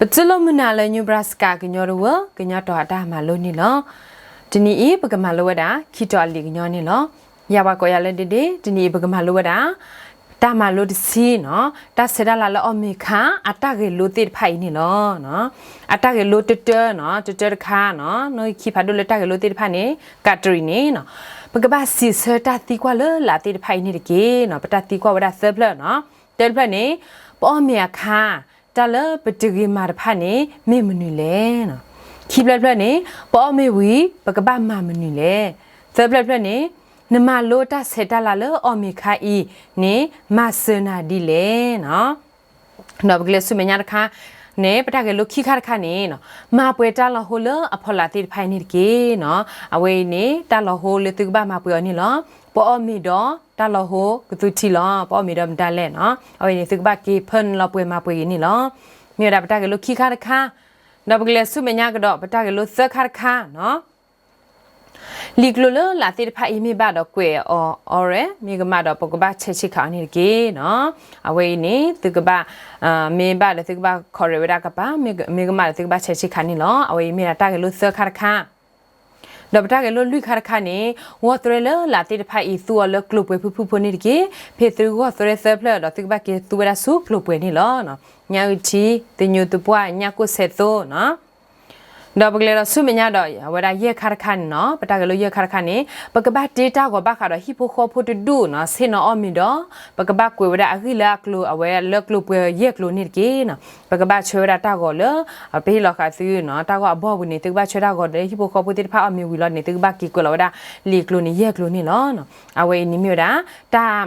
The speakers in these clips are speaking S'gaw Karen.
ပတူၢ်လိာ်မုာ်နၤလၢ Nebraska ကညီတဝၢ ကညီတီၤအတၢ်မၤလိန့ၣ်လီၤ. တနံၤအံၤ ပကမၤလိဝဲဒၣ် ခံတီၤအလံာ်ကညီန့ၣ်လီၤ. ယၤပှၤကိးယၤလၢဒ့ဒ့, တနံၤအံၤ ပကမၤလိဝဲဒၣ် တၢ်မၤလိတဆံနီၤ, တၢ်ဆဲးတၢ်လၤလၢအီၣ်မ့ၤခါ အတၢ်ဂဲၤလိသ့ၣ်တဖၣ်အံၤန့ၣ်လီၤ. အတၢ်ဂဲၤလိတတၢနီၤ, တတၢတခါနီၤ, နီၣ်ဂံၢ်ခံဖးဒိၣ်လၢတၢ်ဂဲၤလိသ့ၣ်တဖၣ်န့ၣ် ကးတရံးန့ၣ်နီၤ, ပကဘၣ်စံးဆၢတၢ်သံကွၢ်လၢလာ်သ့ၣ်တဖၣ်အံၤန့ၣ်တက့ၢ်နီၤ. ပတၢ်သံကွၢ်ဝဲဒၣ်သၢဖျၢၣ်နီၤ. တၢတဖျၢၣ်န့ၣ် ပအီၣ်မ့ၤအခါ တၢ်လၢပတဂ့ၤမၤတဖၣ်န့ၣ် မ့ၢ်မနုၤလဲၣ်. ခံဖျၢၣ်တဖျၢၣ်န့ၣ် ပအီၣ်မ့ၤဝံၤ ပကဘၣ်မၤမနုၤလဲၣ်. သၢဖျၢၣ်တဖျၢၣ်န့ၣ် နမၤလိတၢ်ဆဲးတၢ်လၤလၢအီၣ်မ့ၤခါအံၤန့ၣ် မၤစၢၤနၤဒ်လဲၣ်နီၤ. ဒီးပကလဲၤဆူမဲာ်ညါတခါန့ၣ် ပတၢ်ဂဲၤလိခံခါတခါန့ၣ်နီၤ, မၤပှဲၤတၢ်လီၤဟိလၢအဖီလာ်သ့ၣ်တဖၣ်အံၤန့ၣ်တက့ၢ်နီၤ. အဝဲအံၤန့ၣ် တၢ်လီၤဟိလၢသုကဘၣ်မၤပှဲၤအီၤန့ၣ်လီၤ. ပအီၣ်မ့ၤဒီးတၢ်လီၤဟိကသူထံလီၤ. ပအီၣ်မ့ၤဒီးမတၤလဲၣ်နီၤ. အဝဲအံၤန့ၣ် သုကဘၣ်က့ၤဖၢနုာ်လီၤပှဲၤမၤပှဲၤဂ့ၤန့ၣ်လီၤ. မ့ၢ်ဝဲဒၣ်ပတၢ်ဂဲၤလိခံခါတခါ, ဒီးပကလဲၤဆူမဲာ်ညါကဒီး ပတၢ်ဂဲၤလိသၢခါတခါနီၤ. လံာ်ကျိၤလၢလာ်သ့ၣ်တဖၣ်အံၤ မ့ၢ်ဘၣ်ဒီးကွဲးအီၤ အီရဲ မ့ၢ်ကမၣ်ဒီး ပကဘၣ်ဆဲးဆံးခးအီၤန့ၣ်တက့ၢ်နီၤ. အဝဲအံၤန့ၣ် သုကဘၣ် မ့ၢ်ဘၣ်ဒီးသုကဘၣ် ခီရဲး ဝဲဒၣ်ကပၤ, မ့ၢ်ကမၣ်ဒီးသုကဘၣ်ဆဲးဆံးခးန့ၣ်လီၤ. အဝဲအံၤမ့ၢ်ဒၣ်တၢ်ဂဲၤလိသၢခါတခါ ဒီးပတၢ်ဂဲၤလိလွံၢ်ခါတခါန့ၣ် ဂီၢ်သရဲလၢလာ်သ့ၣ်တဖၣ်အံၤ သူအီၤလၢကျိၤပှဲၤဖုၣ်ဖုၣ်ဖိန့ၣ်တက့ၢ်. ဖဲသုဂီၢ်သရဲသၢဖျၢၣ်ဒီး သုကဘၣ်က့ၤသူဝဲဒၣ်ဆူကျိၤပှဲၤန့ၣ်လီၤ. ညၣ်အုၣ်ထံ, သညူးသပှၢ်, ညၣ်ကိၣ်ဆဲးသိနီၤ. ဒီးပကလဲၤဒီးဆူမဲာ်ညါဒီး အဝဲဒၣ်ယဲၢ်ခါတခါန့ၣ်နီၤ, ပတၢ်ဂဲၤလိယဲၢ်ခါတခါန့ၣ် ပကဘၣ်တ့တၢ်ဂီၤဘၣ်ဃးဒီးဟံၣ်ဖိဃီဖိတဒူၣ်နီၤ, ဆ့ၣ်နီၤအီၣ်မ့ၤဒီး ပကဘၣ်ကွဲးဝဲဒၣ်အဂ့ၢ်လၢအကျိၤ အဝဲလၢကျိၤပှဲၤယဲၢ်ကျိၤန့ၣ်တက့ၢ်နီၤ. ပကဘၣ်ဆှၢဝဲဒၣ်တၢ်ဂီၤလၢ ပဟ့ၣ်လီၤဃာ်သုနီၤ, တၢ်ဂီၤအဘီပူၤန့ၣ် သုကဘၣ်ဆှၢတၢ်ဂီၤဒီးဟံၣ်ဖိဃီဖိသ့ၣ်တဖၣ်အီၣ်မ့ၤဝံၤလီၤန့ၣ် သုကဘၣ်က့ၤကွဲးလီၤဝဲဒၣ်လံာ်ကျိၤန့ၣ်ယဲၢ်ကျိၤန့ၣ်လီၤ. အဝဲအံၤန့ၣ်မ့ၢ်ဝဲဒၣ် တၢ်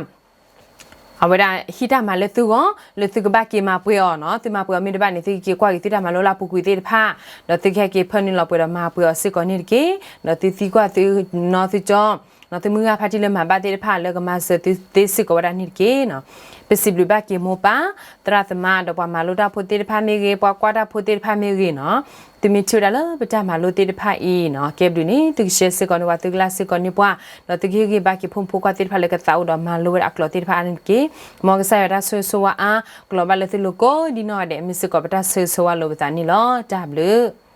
အဝဲဒၣ်ဟံၣ်တၢ်မၤလၢသုဂီၢ် လၢသုကဘၣ်က့ၤမၤပှဲၤအီၤနီၤ. သုမၤပှဲၤအီၤမ့ၢ်တဘၣ်န့ၣ် သုကက့ၤကွၢ်က့ၤသုတၢ်မၤလိလၢအပူၤကွံာ်သ့ၣ်တဖၣ်, ဒီးသုကဟဲက့ၤဖၢနုာ်လီၤပှဲၤဒီးမၤပှဲၤအီၤစ့ၢ်ကီးန့ၣ်တက့ၢ်. ဒီးသုသံကွၢ်သုနီၢ်သုကၠီ နီၤ သုမုၢ်ဂၢ်ဖါတံၢ်လၢမၤဘၣ်သ့ၣ်တဖၣ် လၢကမၤစၢၤသုသ့စ့ၢ်ကီးဝဲဒၣ်န့ၣ်တက့ၢ်နီၤ. ပစံးဘျုးဘၣ်က့ၤမိၢ်ပၢ် သရၣ်သမါ ဒီးပှၤမၤလိတၢ်ဖိသ့ၣ်တဖၣ်မ့ၢ်ဂ့ၤ, ပှၤကွၢ်တၢ်ဖိသ့ၣ်တဖၣ်မ့ၢ်ဂ့ၤနီၤ. သုမ့ၢ်ထံၣ်ဝဲဒၣ်လၢပတၢ်မၤလိသ့ၣ်တဖၣ်အံၤနီၤ ကဲဘျုးန့ၣ် သုကshareစ့ၢ်ကီးန့ၢ်ပှၤ သုကlikeစ့ၢ်ကီးန့ၢ်ပှၤ, ဒီးသုကဟ့ၣ်ဂံၢ်ဘါက့ၤဖိမုၣ်ဖိခွါသ့ၣ်တဖၣ်လၢကသးအိၣ်ဒီးမၤလိဝဲဒၣ်အကျိာ်သ့ၣ်တဖၣ်အါန့ၣ်တက့ၢ်. မ်ကစၢ်ယွၤတၢ်ဆိၣ်ဂ့ၤဆိၣ်ဝါအါ ကလီၤဘၣ်လၢသုလိၤကိးဒ်နီၢ်ဂၤဒဲး မ့ၢ်စ့ၢ်ကီးပတၢ်ဆိၣ်ဂ့ၤဆိၣ်ဝါလိာ်ပသးန့ၣ်လီၤ. တၢ်ဘျုး